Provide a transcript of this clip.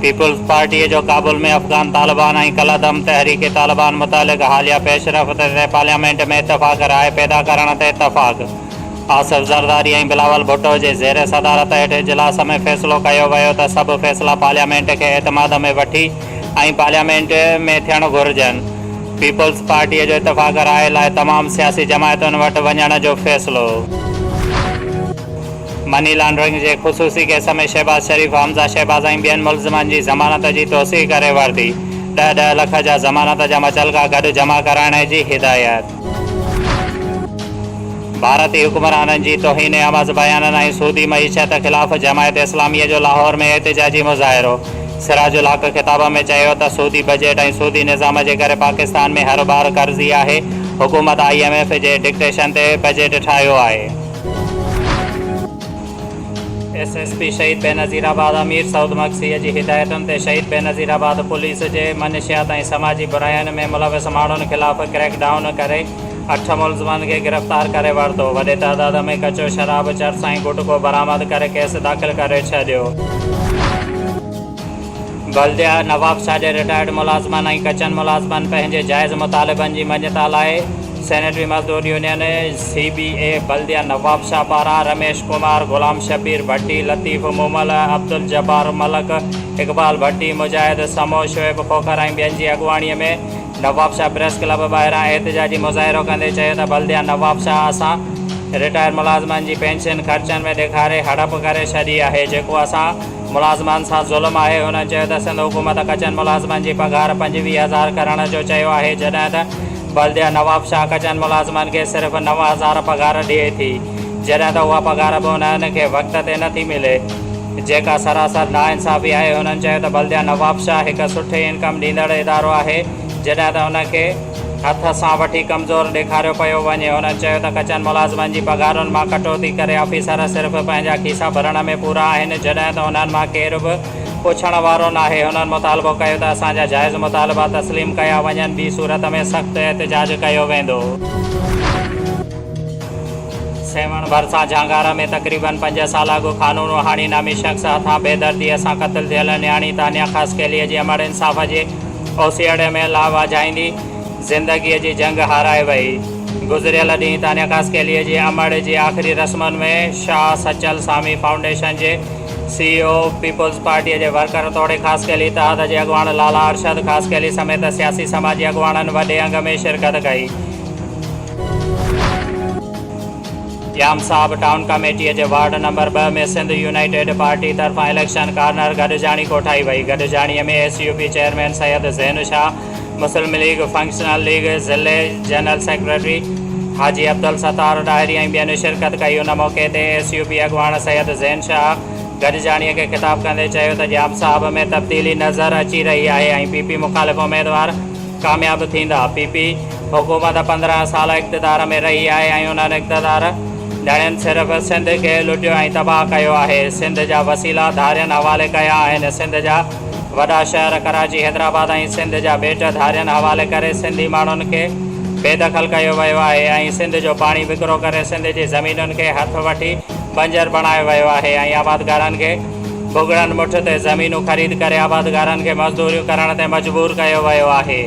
Peoples پارٽيء جو ڪابل ۾ افغان طالبان ۽ ڪالعدم تحريڪ طالبان متعلق حاليه پيش رفت تي پارليامينٽ ۾ اتفاق راء پيدا ڪرڻ تي اتفاق. آصف زرداري ۽ بلاول ڀٽو جي زير صدارت هيٺ اجلاس ۾ فيصلو ڪيو ويو ته سڀ فيصلا پارليامينٽ کي اعتماد ۾ وٺي ۽ پارليامينٽ ۾ ٿيڻ گهرجن. پيپلز پارٽيء جو اتفاق راء لاء تمام سياسي جماعتن وٽ وڃڻ جو فيصلو. مني لانڊرنگ جي خصوصي ڪيس ۾ شهباز شريف، حمزه شهباز ۽ ٻين ملزمن جي ضمانت جي توثيق ڪري ورتي، ڏهه ڏهه لک جا ضمانت جا مچلڪا گڏ جمع ڪرائڻ جي هدايت. ڀارتي حڪمرانن جي توهين آميز بيانن ۽ سودي معيشت خلاف جماعت اسلاميء جو لاهور ۾ احتجاجي مظاهرو، سراج الحق خطاب ۾ چيو ته سودي بجيٽ ۽ سودي نظام جي ڪري پاڪستان ۾ هر ٻار قرضي آهي، حڪومت I M F جي ڊڪٽيشن تي بجيٽ ٺاهيو آهي. ايس ايس پي شهيد بينظير آباد امير سعود مگسيء جي هدايتن تي شهيد بينظير آباد پوليس جي منشيات ۽ سماجي براين ۾ ملوث ماڻهن خلاف ڪريڪ ڊائون ڪري اٺ ملزمن کي گرفتار ڪري ورتو، وڏي تعداد ۾ ڪچو شراب، چرس ۽ گٽڪو برآمد ڪري ڪيس داخل ڪري ڇڏيو. بلديا نوابشاهه جي رٽائرڊ ملازمن ۽ ڪچن ملازمن پنهنجي جائز مطالبن جي مڃتا لاء سينيٽري مزدور يونين، سي بي اي، بلديا نوابشاهه پاران رميش ڪمار، غلام شبير ڀٽي، لطيف مومل، عبدالجبار ملڪ، اقبال ڀٽي، مجاهد سمو، شعيب کوکر ۽ ٻين جي اڳواڻي ۾ نوابشاهه پريس ڪلب ٻاهران احتجاجي مظاهرو ڪندي چيو ته بلديا نوابشاهه اسان رٽائر ملازمن جي پينشن خرچن ۾ ڏيکاري هڙپ ڪري ڇڏي آهي جيڪو اسان ملازمن سان ظلم آهي هنن چيو ته سنڌ حڪومت ڪچن ملازمن جي پگهار 25 هزار ڪرڻ جو چيو آهي جڏهن ته بلديا نوابشاهه ڪچن ملازمن کي صرف 9000 پگهار ڏئي ٿي جڏهن ته اها پگهار به انهن کي وقت تي نه ٿي ملي جيڪا سراسر ناانصافي آهي، هنن چيو ته بلديا نوابشاهه هڪ سٺي انڪم ڏيندڙ ادارو آهي، جڏهن ته ان کي هٿ سان وٺي ڪمزور ڏيکاريو پيو وڃي، هنن چيو ته ڪچن ملازمن جي پگهارن مان ڪٽوتي ڪري آفيسر صرف پنهنجا کيسا ڀرڻ ۾ پورا آهن، جڏهن ته انهن مان ڪير به پڇڻ وارو ناهي، هنن مطالبو ڪيو ته اسان جا جائز مطالبا تسليم ڪيا وڃن، ٻي صورت ۾ سخت احتجاج ڪيو ويندو. سيوهڻ ڀرسان جهانگارا ۾ تقريبن پنج سال اڳ خانو روحاڻي نامي شخص هٿان بيدرديء سان قتل ٿيل نياڻي تانيا خاصخيليء جي امڙ انصاف جي اوسيئڙي ۾ لاء واجهائيندي زندگيء جي جنگ هارائي وئي. گذريل ڏينهن تانيا خاصخيليء جي امڙ جي آخري رسمن ۾ شاهه سچل سامي فائونڊيشن جي سي اي او، پيپلز پارٽيء جي ورڪر توڙي خاصخيلي اتحاد جي اڳواڻ لالا ارشد خاصخيلي سميت سياسي سماجي اڳواڻن وڏي انگ ۾ شرڪت ڪئي. ڄام صاحب ٽائون ڪميٽيء جي وارڊ نمبر ٻه ۾ سنڌ يونائيٽيڊ پارٽي طرفان اليڪشن ڪارنر گڏجاڻي ڪوٺائي وئي. گڏجاڻيء ۾ S U P chairman Syed Zain Shah, Muslim League functional league ضلعي جنرل سيڪريٽري حاجي عبدالستار ڏاهري ۽ ٻين شرڪت ڪئي. ان موقعي تي ايس يو پي اڳواڻ سيد زين شاهه گڏجاڻيء کي خطاب ڪندي چيو ته ڄام صاحب ۾ تبديلي نظر اچي رهي آهي ۽ پي پي مخالف اميدوار ڪامياب ٿيندا، پي پي حڪومت 15 سال اقتدار ۾ رهي آهي ۽ انهن اقتدار ڌڻين صرف سنڌ کي لٽيو ۽ تباهه ڪيو آهي، سنڌ جا وسيلا ڌارين حوالي ڪيا آهن، سنڌ جا وڏا شهر ڪراچي، حيدرآباد ۽ سنڌ جا ٻيٽ ڌارين حوالي ڪري سنڌي ماڻهن کي بي دخل ڪيو ويو آهي ۽ سنڌ جو پاڻي وڪرو ڪري سنڌ جي زمينن کي هٿ وٺي بنجر بڻايو ويو آهي ۽ آبادگارن کي ڀڳڙن مٺ تي زمينون خريد ڪري آبادگارن کي مزدوريون ڪرڻ تي مجبور ڪيو ويو آهي.